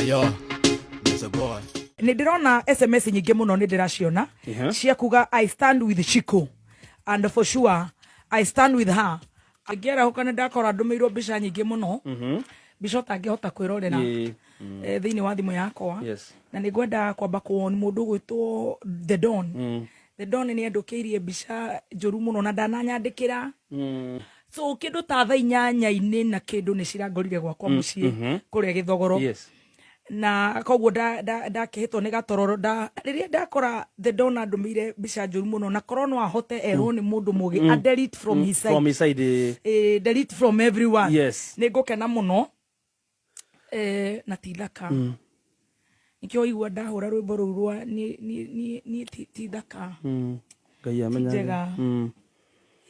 Yo, Mr. Boy. Nä ndä rona SMS nyingä må no, nä ndä raciona cia kuga "I stand with Shiko", and for sure I stand with her. Ngĩarahũka nĩ ndakora ndũmĩirwo mbica nyingĩ mũno, mbica ũtangĩhota kwĩrorera thĩinĩ wa thimũ yakwa. Na nĩ ngwenda kwamba kuon mũndũ ũgwĩtwo The Don. The Don nĩ andũkĩirie mbica njũru mũno na ndananyandĩkĩra. So kĩndũ ta thaa inyanya-inĩ na kĩndũ nĩ cirangorire gwakwa mũciĩ kũrĩa Gĩthogoro. Na koguo ndakĩhĩtwo nĩ gatororo nda rĩrĩa ndakora The Don andũmĩire mbica njũru mũno, na korwo no ahote erwo nĩ mũndũ mũgĩ a delete from his side. From his side. Delete from everyone. Nĩ ngũkena mũno. Na ti thaka, nikĩo igua ndahũra rwĩmbo rũu rwa niĩ ti thaka. Ngai amenya. Njega.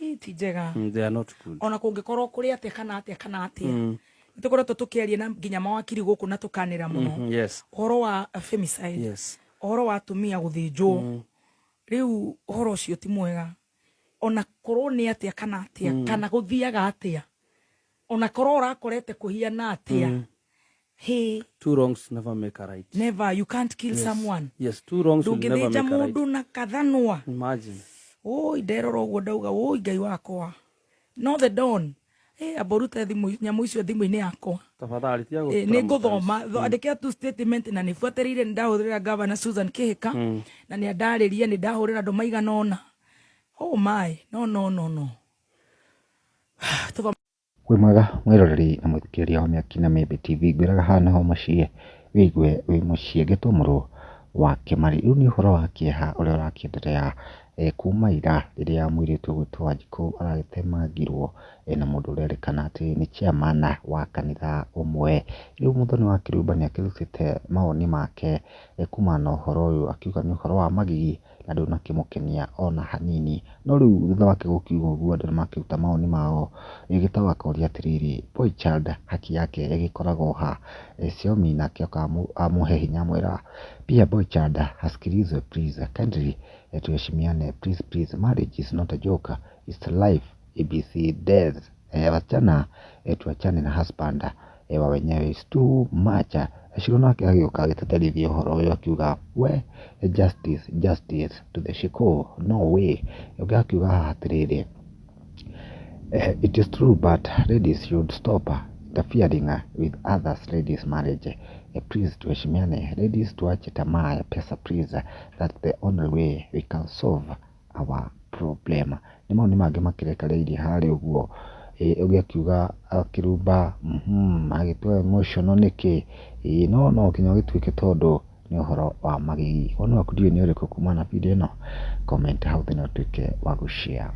Ĩ, ti njega. They are not good. Ona kũngĩkorwo kũrĩ atĩa kana atĩa kana atĩa, nĩ tũkoretwo tũkĩaria na nginya mawakiri gũkũ na tũkanĩra mũno ũhoro wa femicide, ũhoro wa atumia gũthĩnjwo. Rĩu ũhoro ũcio ti mwega, ona korwo nĩ atĩa kana atĩa kana gũthiaga atĩa, ona korwo ũrakorete kũhiana atĩa, he. Two wrongs never make a right. Never. You can't kill someone. Yes, two wrongs will never Ndũngĩthĩnja make a right. mũndũ na kathanwa. Imagine. Oi, nderora ũguo ndauga, "Oi, Ngai wakwa." No The Don, amba ũrute thimũ nyamũ icio thimũ-inĩ yakwa. Tafadhali tia. Nĩ ngũthoma andĩkĩra tu statement na nĩ buatĩrĩire. Nĩ ndahũthĩra Governor Susan Kĩhĩka na nĩ andarĩria, nĩ ndahũrĩra andũ maigana ũna. Oh my, no, no, no, no. Tũthome. Wĩ mwega mwĩroreri na mũthikĩrĩria wa Mĩaki na Mĩmbi TV, ngwĩraga haha nĩho mũciĩ wĩigue wĩ mũciĩ. Ngetwo mũrũ wa Kĩmari. Rĩu nĩ ũhoro wa kĩeha ũrĩa ũrakĩenderea kuma ira rĩrĩa mũirĩtu ũgwĩtwo Wanjikũ aragĩtemangirwo na mũndũ ũrerĩkana atĩ nĩ chairman wa kanitha ũmwe. Rĩu Mũthoni wa Kĩrumba nĩ akĩrutĩte mawoni make kumana na ũhoro ũyũ, akiuga nĩ ũhoro wa magigi na ndũnakĩmũkenia ona hanini. No rĩu thutha wake gũkiuga ũguo, andũ nĩ makĩruta mawoni mao. Gĩtau akoria atĩrĩrĩ, "Boy child haki yake ĩgĩkoragwo ha?" Xiaomi nake oka amũhe hinya, amwĩra, "Pia boy child asikilizwe please, kindly tuheshimiane please please, marriage is not a joke, it's life abc death. Wasichana tuachane na husband wa wenyewe, it's too much." Shiro nake agĩũka agĩteterithia ũhoro ũyũ akiuga, "We, justice, justice to the Shiko, no way." Ũngĩ akiuga haha atĩrĩrĩ, "It is true, but ladies should stop interfering with others ladies marriage. Please tuheshimiane. Ladies, tuache tamaa ya pesa please. That's the only way we can solve our problem." Nĩ maũndũ mangĩ makĩrekereirie harĩa ũguo. Ũngĩ akiuga akĩrumba agĩtua emotional nĩkĩ? Ĩ no no nginya ũgĩtuĩke tondũ nĩ ũhoro wa magigi. Woni waku ndiũĩ nĩ ũrĩkũ kumana na video ĩno? Comment hau thĩ na ũtuĩke wa gũshare.